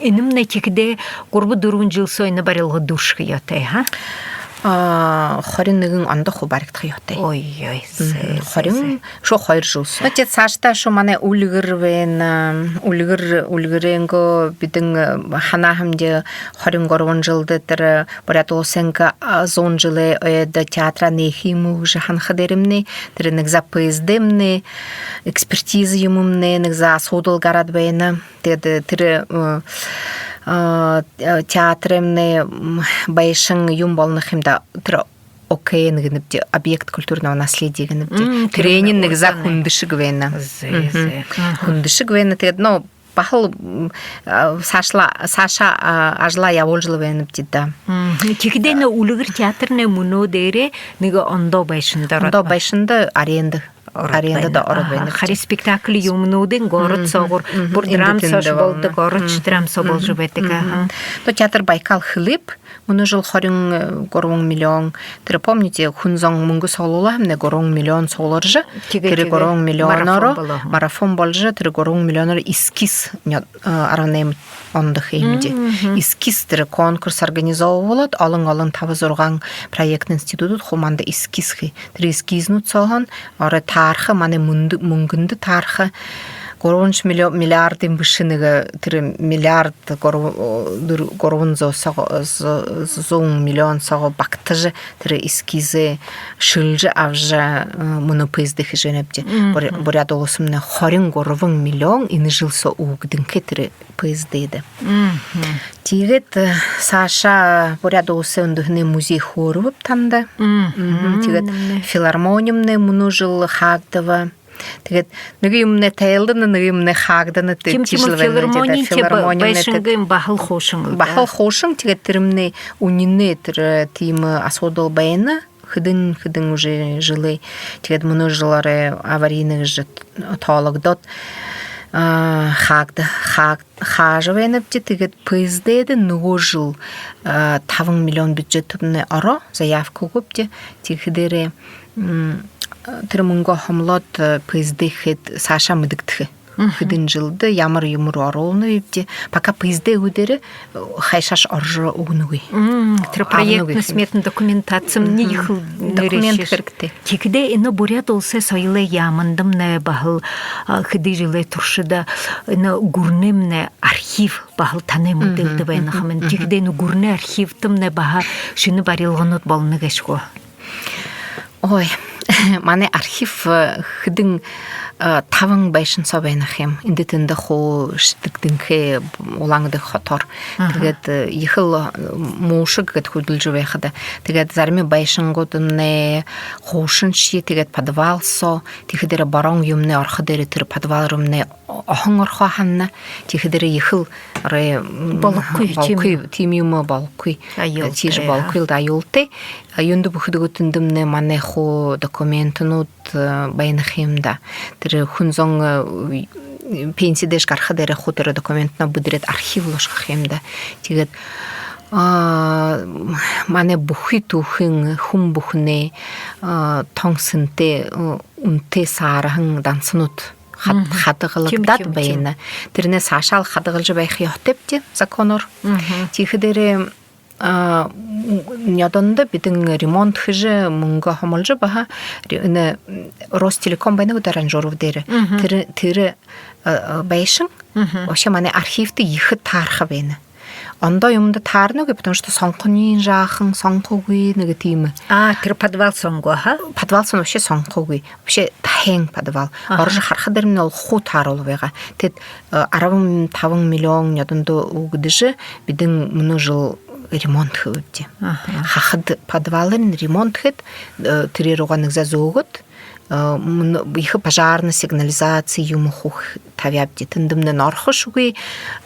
Энэмнай тиихэдээ гурба-дүрбэн жэл соо энэ барилга дүүрэхэ ёһотой, аха? А, хорин нэгэн ондо хуу баригдаха ёһотой. Ой, ой, зэ, зэ, зэ. Хорин, шо хоёр жэл соо. Тиигээд саашадаа шо манай «Үльгэр» байна. «Үльгэр», «Үльгэрэйнгөө» бидэн, э, һанаа һэмди, хорин гурбан жэлдэ тэрэ Буряад Уласайнгаа, а, зуун жэлэй ойдо театраа нээхэ юм гү гэжэ һанаха дээрэмнай, тэрэ нэгэ заа ПСД-мнай, экспертиза юумэмнай нэгэ заа асуудал гараад байна. Тиигээд тэрэ, э, э, театраймнай, м, байшан юун болоно ха юм даа, тэрэ ОКН гэнэбди, объект культурного наследия гэнэбди. Тэрэнь нэгэ заа хүндэшэг байна. Зэ, зэ. Хүндэшэг байна. Тиигээд, но, Баһал, м, а, саашаа, саашаа, а, ажалаа ябуулжал байнабди даа. Мгм. Тиихэдээ энэ «Үльгэр» театрнай мүнөө дээрээ нэгэ ондоо байшанда ороод. Ондоо байшанда аренда. Арендада ороод байна. Аха, харин спектакль юумэнүүдынь город соогуур, мгм, мгм, бүр драм соогуур болдог, ород драм соогуур болжо байдаг. Мгм. Аха. Но театр «Байкал» хэлэб, мүнөө жэл хорин гурбан миллион. Тэрэ, помните, хүн зон мүнгэ суглуулаа һэмнай, гурбан миллион сугларжа. Тиигээ, тэрэ тиигээ. Гурбан миллионоор марафон болоо. Марафон болжо, тэрэ гурбан миллионоор эскиз нё-, а, арбан найман ондо хээ юм даа. Мгм. Эскиз, тэрэ конкурс организовывалаад, олон-олон, таба-зургаан проектнэ институдууд хуу манда эскиз хээ. Тэрэ эскизнүүд сооһоо орой таарха, манай мүнгэ-, мүнгэндэ таарха, гурбан миллион, миллиардынь бэшэ, нэгэ, тэрэ миллиард гур-, дүр-, гурбан зуу соогоо, зу-, зуун миллион соогоо багтажа, тэрэ эскизээ шэлжэ абажа, э, мүнөө ПСД хэжэ байнабди. Мгм. Бур-, Буряад Уласымнай хорин гурбан миллион энэ жэл соо үгтэнхэй тэрэ ПСД-дэ. Мгм. Тиигээд, э, саашаа Буряад Уласай үндэһэнэй музей хөөрэбэб танда. Мгм. Мгм. Тиигээд филармонимнай мүнөө жэл хаагдаба. Тиигээд нэгэ юумэмнай тайлдана, нэгэ юумэмнай хаагдана. Тиимэ, тиимэ, жэл байна, филармонимнай, филармонимнай байшангынь баһал хуушан лэ даа. Баһал хуушан, тиигээд тэрэмнай үнинэй тэрэ, э, тиимэ асуудал байна. Хэдэн, хэдэн уже жэлэй. Тиигээд мүнөө жэлээрээ аварийна гэжэ тоологдоод, а, хааг-, хааг-, хаажа байнабди. Тиигээд ПСД-дэ нүгөө жэл, а, табан миллион бюджетнай ороо, заявка үгөөбди. Тиихэдээрээ, м, тэрэ мүнгэ хомолоод, э, ПСД хээд саашаа мэдэгдэхэ. Мгм. Хэдэн жэлдэ ямар юумэ руу оруулнабибди. Пока ПСД үгы дээрээ, э, хайшааш оржо үгэнэгүй. Мм, тэрэ проектно-сметна документацимнай ехэл нэрэ шэш. Документ хэрэгтэй. Тиихэдээ энэ Буряад Уласай соёлой яамандамнай баһал, а, хэды жэлэй туршада энэ гүрэнэймнай архив баһал танай мэдэлдэ байна ха юм. Тиихэдээ энэ гүрэнэй архивтамнай баһа шэнэ барилганууд болоно гээшэ гү? Ой, манай архив, э, хэдэн, э, табан байшан соо байна ха юм. Эндэ тэндэ хуу шэтэгдэнхэй, Улаан-Үдэ хотоор. Аха. Тиигээд, э, ехэл, э, муушаг гээд хүдэлжэ байха даа. Тиигээд зарима байшангууднай хуушаншье, тиигээд подвал соо, тиихэдээрээ бороон юумэнэй орохо дээрээ тэрэ подвал юумэнэй оһон орохо һанаан, тиихэдээрээ ехэл арай, м, болохогүй, тиимэ, болохогүй, тиимэ юумэ болохогүй. Аюултай, тиижэ болохогүй лэ даа, аюултай. А, юундэб гэхэдэ, тэндэмнай манай хуу документнүүд, э, байна ха юм даа. Тэрэ хүн зон, э, пенсидээшье гараха дээрээ хуу тэрэ документнуудаа бэдэрээд архив лэ ошохо ха юм даа. Тиигээд, а, манай бүхы түүхын, хүн бүхэнэй, а, тон сэнтэй, э, үнэтэй саарһан дансанууд хад-, хадагалагдаад байна. Тиимэ, тиимэ, тиимэ. Тэрэнээ саашаал хадагалжа байха ёһотойбди законоор. Мгм. Тиихэдээрээ, а, м, нёдондо бидэн ремонт хэжэ, мүнгэ хомолжо баһа ре-, энэ, м, Ростелеком байна гү даа, Ранжуров дээрэ. Мгм. Тэрэ, тэрэ, а, а, байшан, мгм, вообще манай архивта ехэ таарха байна. Ондоо юумэндэ таарнагүй, потому что сонхониинь жаахан, сонхогүй, нэгэ тиимэ. А, тэрэ подвал соонь гү, аха? Подвал соонь вообще сонхогүй. Вообще тахин подвал. Аха. Орожо харахадамнай ол хуу тааруул байгаа. Тиигээд, э, арбан табан миллион нёдондо үгтэжэ, бидэн мүнөө жэл ремонт хэбэбди. Аха. Хахад подвалынь ремонт хээд, э, тэрэ руугаа нэгэ заа зөөгөөд, э, мүн-, ехэ пожарна сигнализаци юумэ хуу табяабди. Тэндэмнай орохошьегүй,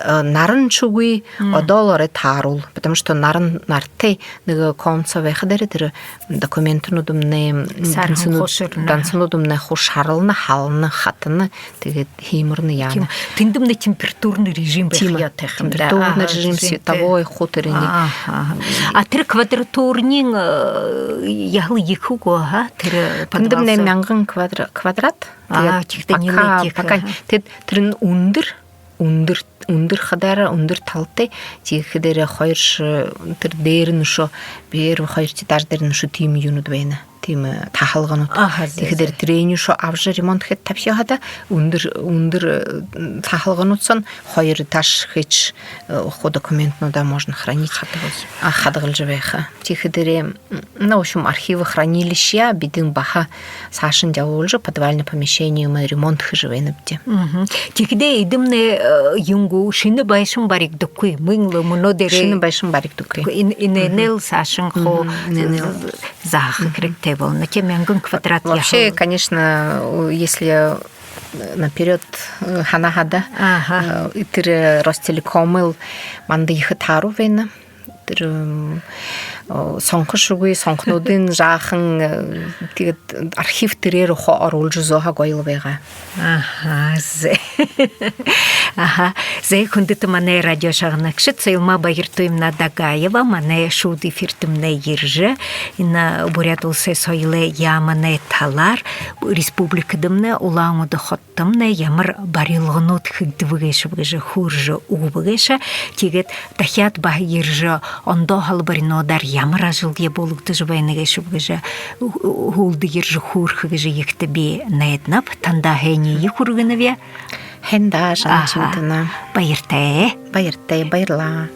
э, нараншьегүй, одоол орой тааруул. Потому что наран, нартай нэгэ комнат соо байхадаараа тэрэ документнуудымнай, м, саарһан дансанууд-, хуу шарална. Дансануудымнай хуу шарална, халана, хатана, тиигээд хэмэрнэ, яана. Тиимэ. Тэндэмнай температурный режим байха ёһотой ха юм даа. Тиимэ. Температурный режим, световой, хуу тэрэниие. Аха, аха. А тэрэ квадратурань, э, яһала ехэ гү, аха? Тэрэ подвал соо. Тэндэмнай мянган квадра-, квадрат. А, тиигээд тиихэдээ пока, нэмээд ехэ, пока, аха. Тиигээд тэрэнь үндэр, үндэр, үндэр хадаараа, үндэр талатай. Тиихэдээрээ хоёр ш-, тэрэ дээрэнь үшөө, первый хоёр этаж дээрэнь үшөө тиимэ юунүүд байна. Тиимэ, э, таһалганууд. Аха, зэ, зэ. Тиихэдээрээ тэрэниие үшөө абажа ремонт хээд табиха ёһотой. Үндэр, үндэр, э, таһалганууд соонь хоёр этаж хэжэ, э, хуу документнуудаа можно хранить. Хадагалжа. А, хадагалжа байха. Тиихэдээрээ, м, ну, в общем, архивы, хранилища бидэн баһа саашань ябуулжа, подвальный помещениемнай ремонт хэжэ байнабди. Мгм. Тиихэдээ эдэмнай, э, юун гү, шэнэ байшан баригдахагүй, мүн лэ мүнөө дээрээ. Шэнэ байшан баригдахагүй. Эн-, энээнээл саашань хуу, мгм, энээнээл зааха хэрэгтэй болоно. Тиимэ, мянган квадрат яһала. Вообще, конечно, если наперёд һанаа хадаа. Аха. Тэрэ Ростелекомой манда ехэ тааруу байна. Тэрэ сонхошогүй, сонхонуудынь жаахан, тиигээд архив тэрээр хуу оруулжа зөөһөө гоёл байгаа. Аха, зэ. Аха, зэ, хүндэтэ манай радио шагнагшад, Соёлма Баяртуевна Дагаева манай шууд эфиртэмнай ерэжэ, энэ Буряад Уласай соёлой яаманай талаар республикадамнай, Улаан-Үдэ хотодомнай ямар барилганууд хэгдэбэ гээшэб гэжэ хөөрэжэ үгэбэ гээшэ. Тиигээд дахяад баһа ерэжэ, ондоо һалбаринуудаар ямар ажал ябуулагдажа байна гээшэб гэжэ һүүлдэ ерэжэ хөөрэхэ гэжэ ехэтэ би найданаб. Танда һайниие хүргэнэб. Һайн даа, Жанна Чимитовна. Баяртай. Баяртай, баярлаа.